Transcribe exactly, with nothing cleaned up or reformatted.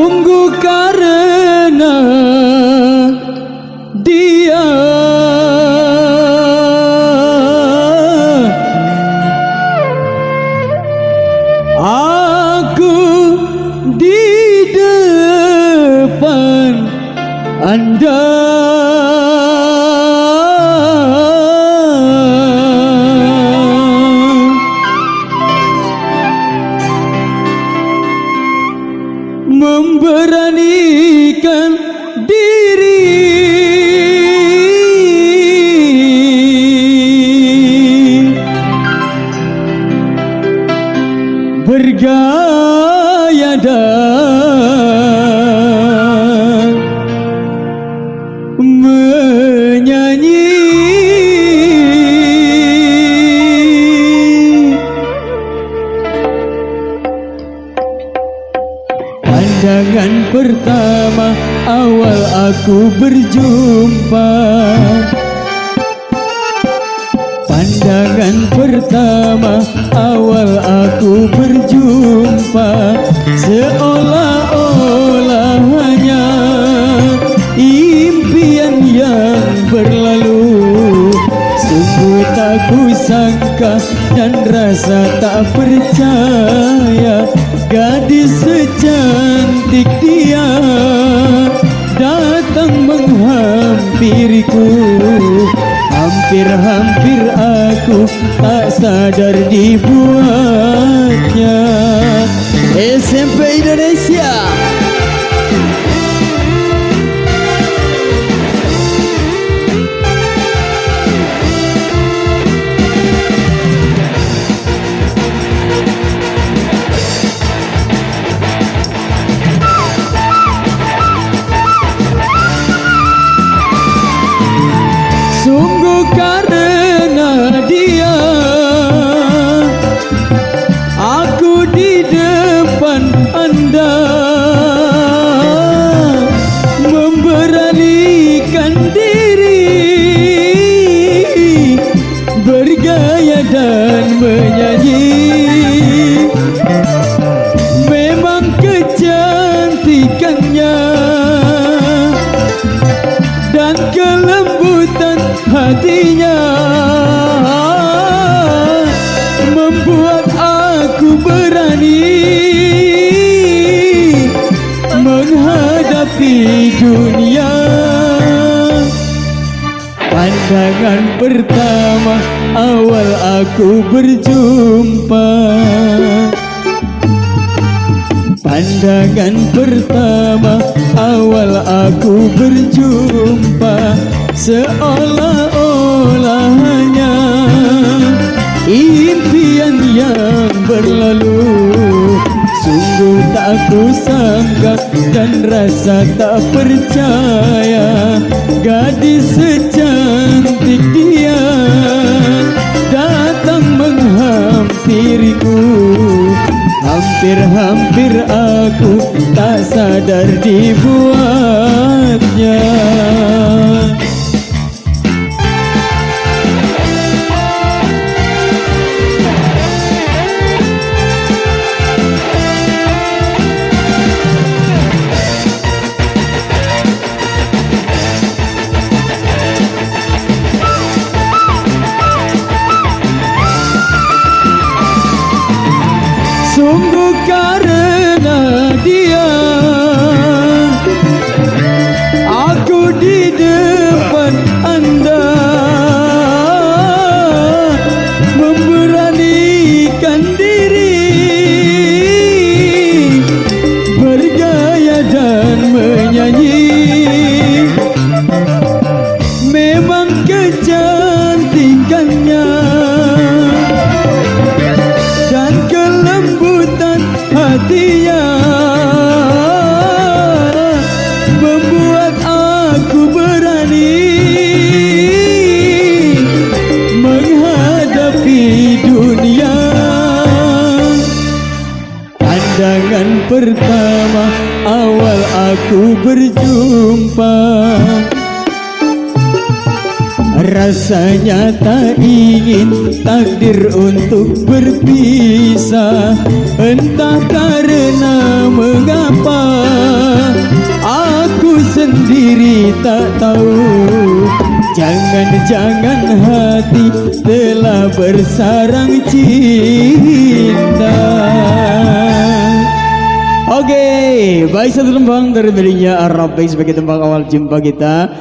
Sungguh karena dia aku di depan Anda memberanikan diri bergaya dan menyanyi. Pandangan pertama awal aku berjumpa. Pandangan pertama awal aku berjumpa, seolah-olah hanya impian yang berlalu. Sungguh tak kusangka dan rasa tak percaya, gadis secantik dia datang menghampiriku. Hampir-hampir aku tak sadar dibuatnya. S M P Indonesia. Sungguh karena dia aku di depan Anda memberanikan diri bergaya dan menyanyi. Memang kecantikannya dan kelembutan hatinya membuat aku berani menghadapi dunia. Pandangan pertama awal aku berjumpa. Pandangan pertama awal aku berjumpa, seolah-olah hanya impian yang berlalu. Sungguh tak kusangka dan rasa tak percaya, gadis secantik dia datang menghampiriku. Hampir-hampir aku tak sadar dibuatnya. Sungguh karena dia aku di depan Anda memberanikan diri bergaya dan menyanyi. Memang kecantikannya dan kelembutan hatinya membuat aku berani menghadapi dunia. Pandangan pertama awal aku berjumpa, Rasanya tak ingin takdir untuk berpisah. Entah karena mengapa, aku sendiri tak tahu. Jangan-jangan hati telah bersarang cinta. Oke, baik, satu tembang dari Belinya Arab sebagai tembang awal jumpa kita.